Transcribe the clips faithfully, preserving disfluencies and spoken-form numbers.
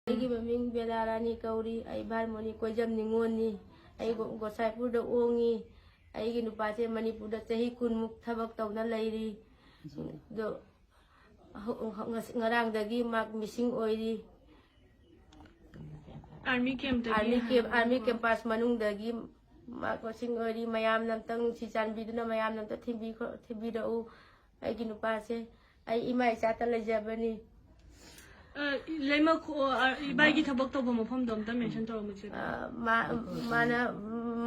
ꯑꯩꯒꯤ ꯃꯃꯤꯡ ꯕꯦꯂꯥ ꯔꯥꯅꯤ ꯀꯧꯔꯤ꯫ ꯑꯩ ꯚꯥꯔꯃꯣꯅꯤ ꯀꯣꯏꯖꯝ ꯅꯤꯉꯣꯜꯅꯤ꯫ ꯑꯩ ꯒꯣ-, ꯒꯣꯁꯥꯏꯄꯨꯔꯗ ꯑꯣꯡꯉꯤ꯫ ꯑꯩꯒꯤ ꯅꯨꯄꯥꯁꯦ ꯃꯅꯤꯄꯨꯔꯗ ꯆꯍꯤ ꯀꯨꯟꯃꯨꯛ ꯊꯕꯛ ꯇꯧꯅ ꯂꯩꯔꯤ꯫ ꯑꯗꯣ ꯍꯧ-, ꯍꯧ-, ꯉꯁꯤ, ꯉꯔꯥꯡꯗꯒꯤ ꯃꯥ ꯃꯤꯁꯤꯡ ꯑꯣꯏꯔꯤ꯫ ꯑꯥꯔꯃꯤ ꯀꯦꯝꯞꯇꯒꯤ ꯑꯥꯔꯃꯤ ꯀꯦꯝꯞ, ꯑꯥꯔꯃꯤ ꯀꯦꯝꯄꯁ ꯃꯅꯨꯡꯗꯒꯤ ꯃꯥ ꯃꯤꯁꯤꯡ ꯑꯣꯏꯔꯤ꯫ ꯃꯌꯥꯝꯅ ꯑꯝꯇꯪ ꯅꯨꯡꯁꯤ ꯆꯥꯟꯕꯤꯗꯨꯅ ꯃꯌꯥꯝꯅ ꯑꯝꯇ ꯊꯤꯟꯕꯤꯈꯣ-, ꯊꯤꯟꯕꯤꯔꯛꯎ꯫ ꯑꯩꯒꯤ ꯅꯨꯄꯥꯁꯦ ꯑꯩ ꯏꯃꯥ ꯏꯆꯥꯇ ꯂꯩꯖꯕꯅꯤ꯫ ꯑ, ꯂꯩꯃꯈꯣ-, ꯑ, ꯏꯕꯥꯏꯒꯤ ꯊꯕꯛ ꯇꯧꯕ ꯃꯐꯝꯗꯣ ꯑꯝꯇ ꯃꯦꯟꯁꯟ ꯇꯧꯔꯝꯃꯨꯁꯦ꯫ ꯑ, ꯃꯥ-, ꯃꯥꯅ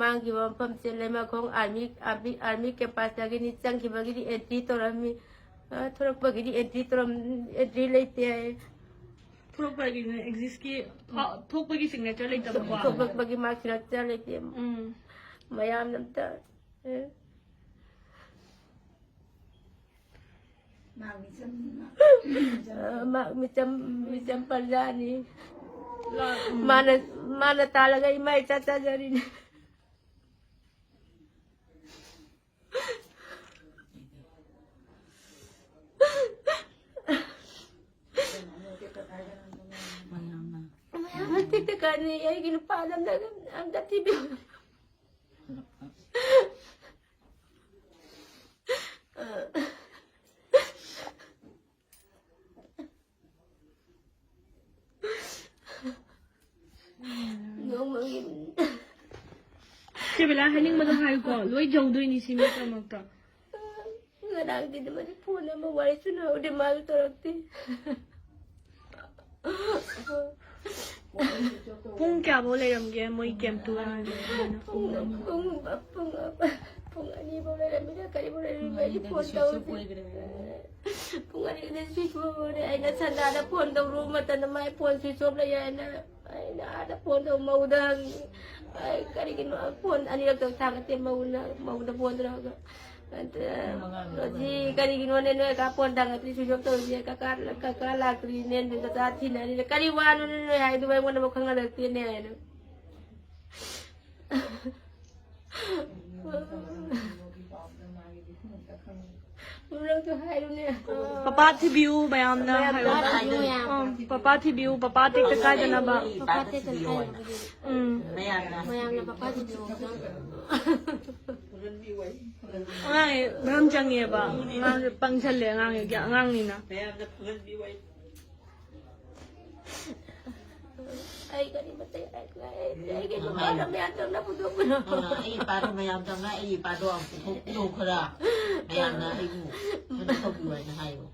ꯃꯥꯡꯈꯤꯕ ꯃꯐꯝꯁꯦ ꯂꯩꯃꯈꯣꯡ ꯑꯥꯔꯃꯤ, ꯑꯥꯔꯃꯤ, ꯑꯥꯔꯃꯤ ꯀꯦꯝꯄꯁꯇꯒꯤꯅꯤ꯫ ꯆꯪꯈꯤꯕꯒꯤꯗꯤ ꯑꯦꯟꯇ꯭ꯔꯤ ꯇꯧꯔꯝꯃꯤ꯫ ꯑ, ꯊꯣꯔꯛꯄꯒꯤꯗꯤ ꯑꯦꯟꯇ꯭ꯔꯤ ꯇꯧꯔꯝ-, ꯑꯦꯟꯇ꯭ꯔꯤ ꯂꯩꯇꯦ ꯍꯥꯏꯌꯦ꯫ ꯊꯣꯔꯛꯄꯒꯤꯅꯦ ꯑꯦꯛꯖꯤꯁꯀꯤ, ꯑ, ꯊꯣꯛꯄꯒꯤ ꯁꯤꯒꯅꯦꯆꯔ ꯂꯩꯇꯕꯀꯣ꯫ ꯊꯣꯛꯂꯛꯄꯒꯤ ꯃꯥ ꯁꯤꯒꯅꯦꯆꯔ ꯂꯩꯇꯦ꯫ ꯎꯝ꯫ ꯃꯌꯥꯝꯅ ꯑꯝꯇ, ꯑꯦ꯫ ꯃꯥ ꯃꯤꯆꯝ, ꯑ, ꯃꯥ ꯃꯤꯆꯝ, ꯃꯤꯆꯝ ꯄ꯭ꯔꯖꯥꯅꯤ꯫ ꯂꯥ-, ꯎꯝ꯫ ꯃꯥꯅ, ꯃꯥꯅ ꯇꯥꯜꯂꯒ ꯏꯃꯥ ꯏꯆꯥ ꯆꯥꯖꯔꯤꯅꯤ꯫ ꯃꯌꯥꯝꯅ ꯇꯦꯛꯇ ꯀꯥꯟꯅꯩ꯫ ꯑꯩꯒꯤ ꯅꯨꯄꯥꯗꯣ ꯑꯝꯇ, ꯑꯝꯇ ꯊꯤꯕꯤꯌꯨ꯫ ꯅꯣꯡꯃꯒꯤ ꯆꯦ ꯕꯦꯂꯥ ꯍꯥꯏꯅꯤꯡꯕꯗꯣ ꯍꯥꯏꯌꯨꯀꯣ, ꯂꯣꯏ ꯌꯧꯗꯣꯏꯅꯤ ꯁꯤ ꯃꯤꯒꯤꯗꯃꯛꯇ꯫ ꯉꯔꯥꯡꯗꯤ ꯑꯗꯨꯃꯥꯏꯅ ꯐꯣꯟ ꯑꯃ ꯋꯥꯔꯤ ꯁꯥꯟꯅꯍꯧꯗꯦ, ꯃꯥꯁꯨ ꯇꯧꯔꯛꯇꯦ꯫ ꯄꯨꯡ ꯀꯌꯥꯐꯧ ꯂꯩꯔꯝꯒꯦ ꯃꯣꯏ ꯀꯦꯝꯞꯇꯨ? ꯄꯨꯡ, ꯄꯨꯡ, ꯄꯨꯡ, ꯄꯨꯡ ꯑꯅꯤꯐꯧ ꯂꯩꯔꯝꯃꯤꯔ ꯀꯔꯤꯐꯧ ꯂꯩꯔꯝꯃꯤꯔ ꯑꯩꯁꯨ ꯐꯣꯟ ꯇꯧꯗꯦ꯫ ꯄꯨꯡ ꯑꯅꯤꯗ ꯁ꯭ꯋꯤꯆ ꯑꯣꯐ ꯑꯣꯏꯔꯦ꯫ ꯑꯩꯅ ꯁꯟꯗꯥꯗ ꯐꯣꯟ ꯇꯧꯔꯨꯕ ꯃꯇꯝꯗ ꯃꯥꯏ ꯐꯣꯟ ꯁ꯭ꯋꯤꯆ ꯑꯣꯐ ꯂꯩ ꯍꯥꯏꯅ ꯑꯩꯅ ꯑꯥꯗ ꯐꯣꯟ ꯇꯧ ꯃꯧꯗ ꯍꯪꯉꯤ꯫ ꯑꯩ ꯀꯔꯤꯒꯤꯅꯣ ꯐꯣꯟ ꯑꯅꯤꯔꯛꯇ ꯊꯥꯒꯠꯇꯦ ꯃꯧꯅ, ꯃꯧꯗ ꯐꯣꯟ ꯇꯧꯔꯒ꯫ ꯑꯗ ꯁꯤ ꯀꯔꯤꯒꯤꯅꯣꯅꯦ ꯅꯣꯏ ꯀꯥ ꯐꯣꯟ ꯊꯥꯡꯒꯠꯇ꯭ꯔꯤ, ꯁ꯭ꯋꯤꯆ ꯑꯣꯐ ꯇꯧꯔꯤꯁꯦ? ꯀꯀꯥ, ꯀꯀꯥ ꯂꯥꯛꯇ꯭ꯔꯤꯅꯦ, ꯀꯀꯥ ꯊꯤꯅꯔꯤꯅꯦ, ꯀꯔꯤ ꯋꯥꯅꯣꯅꯦ ꯅꯣꯏ ꯍꯥꯏꯗꯨꯕꯨ ꯑꯩꯉꯣꯟꯗꯐꯥꯎ ꯈꯪꯍꯜꯂꯛꯇꯦꯅꯦ ꯍꯥꯏꯅ꯫ ꯅꯪꯁꯨ ꯍꯥꯏꯔꯨꯅꯦ꯫ ꯄꯄꯥ ꯊꯤꯕꯤꯌꯨ ꯃꯌꯥꯝꯅ ꯍꯥꯏꯌꯣ꯫ ꯄꯄꯥ ꯊꯤꯕꯤꯌꯨ ꯃꯌꯥꯝ꯫ ꯑꯪ, ꯄꯄꯥ ꯊꯤꯕꯤꯌꯨ, ꯄꯄꯥ ꯇꯦꯛꯇ ꯀꯥꯏꯗꯅꯕ꯫ ꯄꯄꯥ ꯇꯦꯛꯇ ꯀꯥꯏꯗꯅꯕ꯫ ꯎꯝ꯫ ꯃꯌꯥꯝꯅ ꯃꯌꯥꯝꯅ ꯄꯄꯥ ꯊꯤꯕꯤꯌꯨ꯫ ꯑꯉꯥꯡ ꯃꯔꯝ ꯆꯪꯉꯦꯕ꯫ ꯑꯉꯥꯡꯁꯦ ꯄꯪꯁꯜꯂꯦ, ꯑꯉꯥꯡꯁꯦ ꯑꯉꯥꯡꯅꯤꯅ꯫ ꯃꯌꯥꯝꯅ ꯐꯪꯍꯟꯕꯤꯌꯨ ꯑꯩ꯫ ꯑꯩ ꯀꯔꯤꯃꯇ ꯍꯥꯏꯔꯣꯏ꯫ ꯑꯩꯒꯤ ꯅꯨꯄꯥꯅ ꯃꯌꯥꯝ ꯇꯧꯅ ꯄꯨꯊꯣꯛꯄꯅꯣ꯫ ꯑ, ꯑꯩ ꯏꯄꯥꯗꯣ ꯃꯌꯥꯝ ꯇꯧꯅ ꯑꯩ ꯏꯄꯥꯗꯣ ꯑꯃꯨꯛ ꯄꯨꯊꯣꯛꯄꯤꯌꯣ ꯈꯔ꯫ ꯃꯌꯥꯝꯅ ꯑꯩꯕꯨ ꯀꯩꯅꯣ ꯇꯧꯕꯤꯌꯨ ꯍꯥꯏꯅ ꯍꯥꯏꯌꯣ꯫